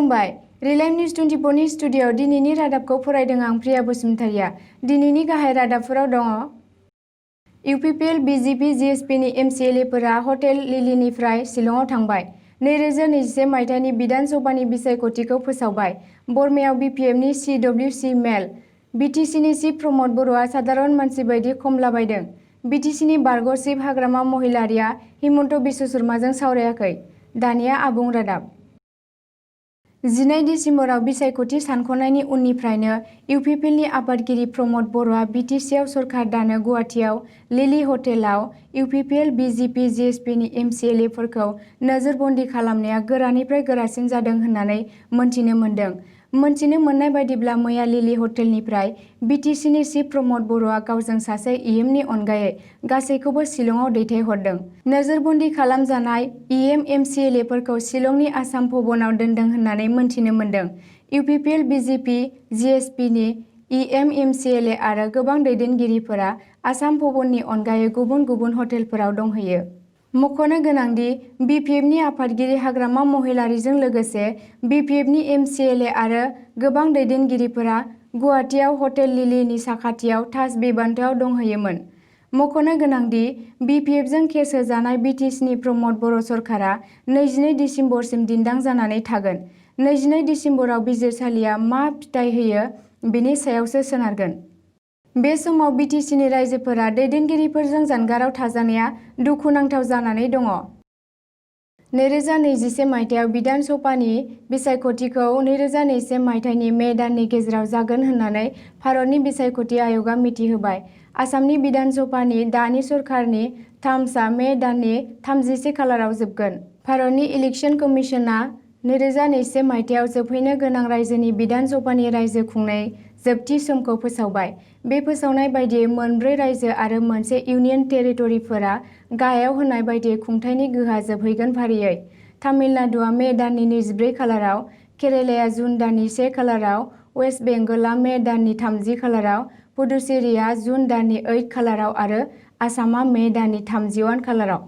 खुलुमबाय। रिलाइम निउज 24 नि स्टुडिअ'आव दिनैनि रादाबखौ फरायदों आं प्रिया बसुमतारिया। दिनैनि गाहाय रादाबफोराव दङ। इउपिपिएल, बिजेपि, जिएसपिनि एमसिएलएफोरा हटेल लिलीनिफ्राय शिलंआव थांबाय। 2021 मायथाइनि बिधान सभानि बिसायख'थिखौ फोसावबाय। बरमायाव बिपिएफनि सिडब्लिउसि मेल। बिटिसिनि चिफ प्रमद बर'आ साधारन मानसि बायदि खमलाबायदों। बिटिसिनि बारग' चिफ हाग्रामा महिलारिया हिमन्त बिश्व शर्माजों सावरायाखै। दानिया आबुं रादाब। 12 दिसेम्बराव बिसायख'थि सानख'नायनि उननिफ्रायनो इउपिपिएलनि आफादगिरि प्रमद बर'आ बिटिसिआव सरकार दानो गुवाहाटीआव लिली हटेलाव इउपिपिएल, बिजेपि, जिएसपिनि एमसिएलएफोरखौ नोजोरबन्दि खालामनाया गोरानिफ्राय गोरासिन जादों होननानै मोनथिनो मोन्दों। मोनथिनो मोननाय बायदिब्ला मैया लिली हटेलनिफ्राय बिटिसिनि चिफ प्रमद बर'आ गावजों सासे इएमनि अनगायै गासैखौबो शिलंआव दैथायहरदों। नोजोरबन्दि खालामजानाय इएम एमसिएलएफोरखौ शिलंनि आसाम भवनाव दोनदों होननानै मोनथिनो मोन्दों। इउपिपिएल, बिजेपि, जिएसपिनि इएम एमसिएलए आरो गोबां दैदेनगिरिफोरा आसाम भवननि अनगायै गुबुन गुबुन हटेलफोराव दंहैयो। मख'नो गोनांदि बिपिएफनि आफादगिरि हाग्रामा महिलारिजों लोगोसे बिपिएफनि एमसिएलए आरो गोबां दैदेनगिरिफोरा गुवाहाटीआव हटेल लिलीनि साखाथियाव ताज बिबान्थायाव दंहैयोमोन। मख'नो गोनांदि बिपिएफजों केस होजानाय बिटिसिनि प्रमद बर' सरकारा 22 दिसेम्बरसिम दिन्दां जानानै थागोन। 22 दिसेम्बराव बिजिरसालिया मा फिथाय होयो बेनि सायावसो सोनारगोन। बे समाव बिटिसिनि रायजोफोरा दैदेनगिरिफोरजों जानगाराव थाजानाया दुखुनांथाव जानानै दङ। 2021 मायथाइयाव बिधान सभानि बिसायख'थिखौ 2021 मायथाइनि मे दाननि गेजेराव जागोन होननानै भारतनि बिसायख'थि आय'गआ मिथिहोबाय। आसामनि बिधान सभानि दानि सरकारनि टार्मसआ मे दाननि 31 खालाराव जोबगोन। भारतनि इलेक्शन कमिशनआ 2021 मायथाइयाव जोबहैनो गोनां रायजोनि बिधान सभानि रायजो खुंनाय जोबथि समखौ फोसावबाय। बे फोसावनाय बायदियै मोनब्रै रायजो आरो मोनसे इउनियन टेरिटरिफोरा गाहायाव होनाय बायदियै खुंथायनि गोहोआ जोबहैगोन फारियै। तामिलनाडुआ मे दाननि 24 खालाराव, केरालाया जुन दाननि 1 खालाराव, वेस्ट बेंगलआ मे दाननि 30 खालाराव, पुडुचेरीआ जुन दाननि 8 खालाराव आरो आसामआ मे दाननि 31 खालाराव।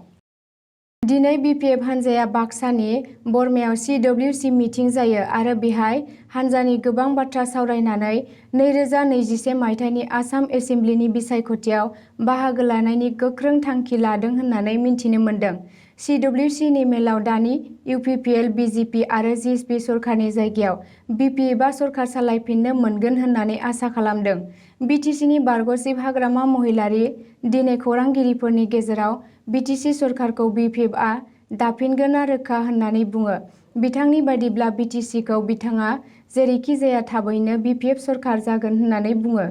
दिनै बिपिएफ हानजाया बाक्सानि बरमायाव सिडब्लिउसि मिटिं जायो आरो बेहाय हानजानि गोबां बाथ्रा सावरायनानै 2021 मायथाइनि आसाम एसेम्ब्लिनि बिसायख'थियाव बाहागो लानायनि गोख्रों थांखि लादों होननानै मिन्थिनो मोन्दों। सिडब्लिउसिनि मेलाव दानि इउपिपिएल, बिजेपि आरो जिएसपि सरकारनि जायगायाव बिपिएफआ सरकार सालायफिननो मोनगोन होननानै आसा खालामदों। बिटिसिनि बारग' चिफ हाग्रामा महिलारि दिनै खौरांगिरिफोरनि गेजेराव बिटिसि सरकारखौ बिपिएफआ दाफिनगोना रोखा होननानै बुङो। बिथांनि बायदिब्ला बिटिसिखौ बिथाङा जेरैखिजाया थाबैनो बिपिएफ सरकार जागोन होननानै बुङो।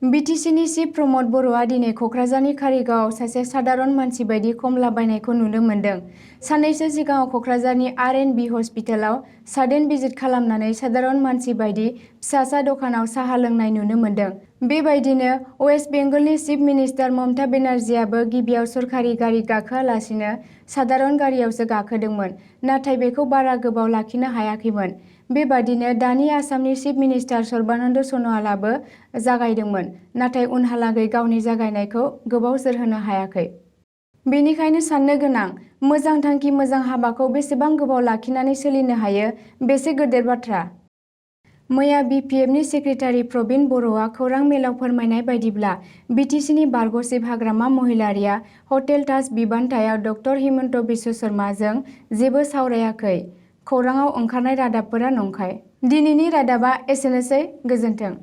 बिटिसिनि चिफ प्रमद बर'आ दिनै क'क्राझारनि कारिगावआव सासे साधारन मानसि बायदि खमलाबायनायखौ नुनो मोन्दों। साननैसो सिगाङाव क'क्राझारनि आर.एन.बि. हस्पिटालाव साडेन भिजिट खालामनानै साधारन मानसि बायदि फिसासा दखानाव साहा लोंनाय नुनो मोन्दों। बेबायदिनो वेस्ट बेंगलनि चिफ मिनिस्टार ममता बेनार्जीआबो गिबियाव सरकारि गारि गाखोआलासिनो साधारन गारियावसो गाखोदोंमोन, नाथाय बेखौ बारा गोबाव लाखिनो हायाखैमोन। बेबादिनो दानि आसामनि चिफ मिनिस्टार सर्बानन्द सन'वालाबो जागायदोंमोन, नाथाय उनहालागै गावनि जागायनायखौ गोबाव जोरहोनो हायाखै। बेनिखायनो साननो गोनां, मोजां थांखि मोजां हाबाखौ बेसेबां गोबाव लाखिनानै सोलिनो हायो बेसे गेदेर बाथ्रा। मैया बिपिएफनि सेक्रेटारि प्रबिन बर'आ खौरां मेलाव फोरमायनाय बायदिब्ला बिटिसिनि बारग' चिफ हाग्रामा महिलारिया हटेल ताज बिबान्थायाव ड हिमन्त बिश्व शर्माजों जेबो सावरायाखै। खौराङाव ओंखारनाय रादाबफोरा नंखाय। दिनैनि रादाबा एसेनोसै, गोजोन्थों।